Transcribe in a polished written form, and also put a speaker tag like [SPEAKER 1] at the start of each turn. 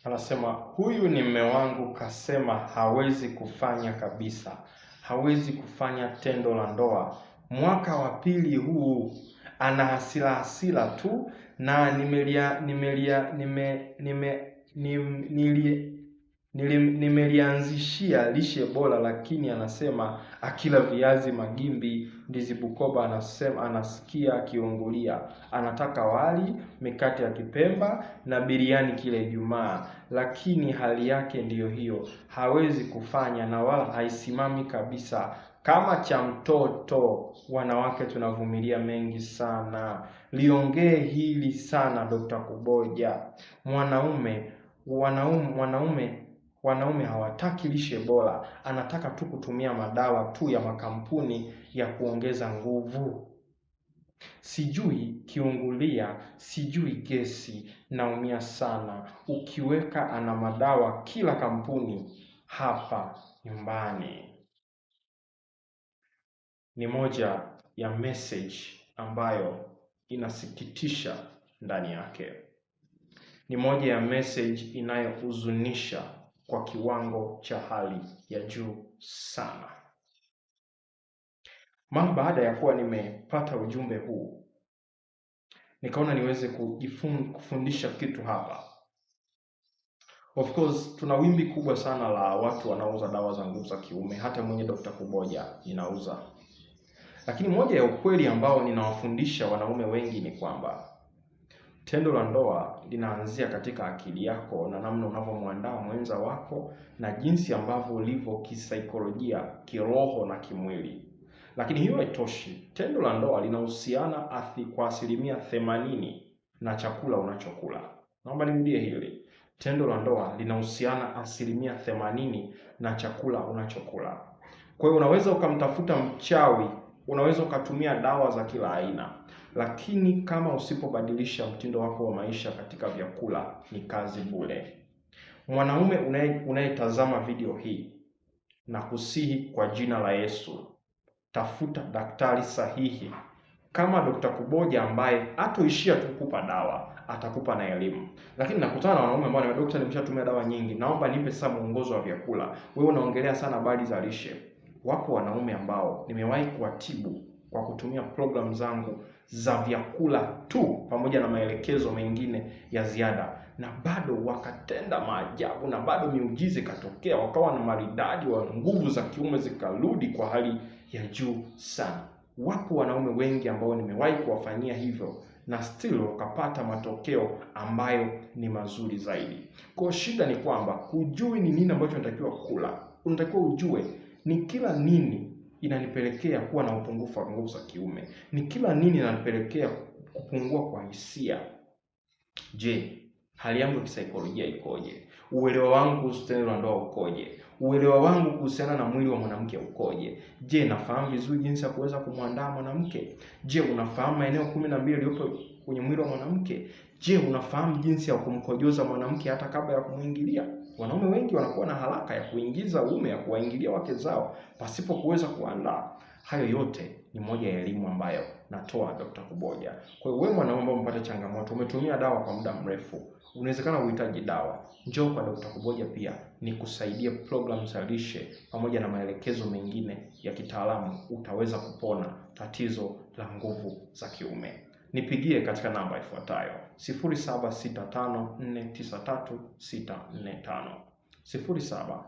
[SPEAKER 1] Anasema huyu ni mme wangu, kasema hawezi kufanya kabisa, hawezi kufanya tendo la ndoa. Mwaka wa pili huu ana hasira hasira tu, na nimelia nimelia nime nime nili nimelianzishia lishe bora, lakini anasema akila viazi magimbi, ndizi Bukoba, anasema anasikia akiungulia. Anataka wali, mikate ya Kipemba na biriani kila Ijumaa, lakini hali yake ndiyo hiyo, hawezi kufanya na wala haisimami kabisa kama cha mtoto. Wanawake tunavumilia mengi sana. Liongee hili sana Dr. Kuboja. Mwanaume wanaume wanaume Wanaume hawataki lishe bora, anataka tu kutumia madawa tu ya makampuni ya kuongeza nguvu. Sijui kiungulia, sijui gesi, naumia sana. Ukiweka ana madawa kila kampuni hapa nyumbani. Ni moja ya message ambayo inasikitisha ndani yake. Ni moja ya message inayohuzunisha kwa kiwango cha hali ya juu sana. Mara baada ya kuwa nimepata ujumbe huu, nikaona niweze kufundisha kitu hapa. Of course tuna wimbi kubwa sana la watu wanaouza dawa za nguvu za kiume, hata mwenye Dr. Kuboja ninauza. Lakini moja ya ukweli ambao ninawafundisha wanaume wengi ni kwamba tendo la ndoa linaanzia katika akili yako na namna unavyomwandaa mwenza wako na jinsi ambavyo ulivyo kisaikolojia, kiroho na kimwili. Lakini hiyo haitoshi. Tendo la ndoa linahusiana kwa 80% na chakula unachokula. Naomba nirudie hili. Tendo la ndoa linahusiana 80% na chakula unachokula. Kwa hiyo unaweza ukamtafuta mchawi, unaweza ukatumia dawa za kila aina, lakini kama usipobadilisha mtindo wako wa maisha katika vyakula ni kazi bure. Mwanaume unayetazama video hii, nakusihi kwa jina la Yesu, tafuta daktari sahihi kama Dr. Kuboja ambaye hatoishia tu kukupa dawa, atakupa na elimu. Lakini nakutana na wanaume ambao ni daktari, nimeshatumia dawa nyingi, naomba nipe sasa mwongozo wa vyakula. Wewe unaongelea sana habari za lishe. Wapo wanaume ambao nimewahi kuwatibu kwa kutumia programu zangu za vyakula tu pamoja na maelekezo mengine ya ziada, na bado wakatenda maajabu na bado miujiza ikatokea, wakawa na maridadi wa nguvu za kiume zikarudi kwa hali ya juu sana. Wapo wanaume wengi ambao nimewahi kuwafanyia hivyo na still wakapata matokeo ambayo ni mazuri zaidi. Kwa shida ni kwamba hujui ni nini ambacho unatakiwa kula. Unatakiwa ujue ni kila nini inanipelekea kuwa na upungufu wa nguvu za kiume, ni kila nini inanipelekea kupungua kwa hisia. Je, hali yangu ya kisaikolojia ikoje? Uelewa wangu kuhusu tendo la ndoa ukoje? Uelewa wangu kuhusiana na mwili wa mwanamke ukoje? Je, nafahamu vizuri jinsi ya kuweza kumwandaa mwanamke? Je, unafahamu maeneo 12 yaliyopo kwenye mwili wa mwanamke? Je, unafahamu jinsi ya kumkojoza mwanamke hata kabla ya kumwingilia? Wanaume wengi wanakuwa na haraka ya kuingiza uume, ya kuwaingilia wake zao pasipo kuweza kuandaa. Hayo yote ni moja ya elimu ambayo natoa Dr. Kuboja. Kwa hiyo wewe mwanaume ambaye umepata changamoto, umetumia dawa kwa muda mrefu, unawezekana uhitaji dawa, njoo kwa Dr. Kuboja pia nikusaidie programu za lishe pamoja na maelekezo mengine ya kitaalamu, utaweza kupona tatizo la nguvu za kiume. Nipigie katika namba ifuatayo 0765493645, 07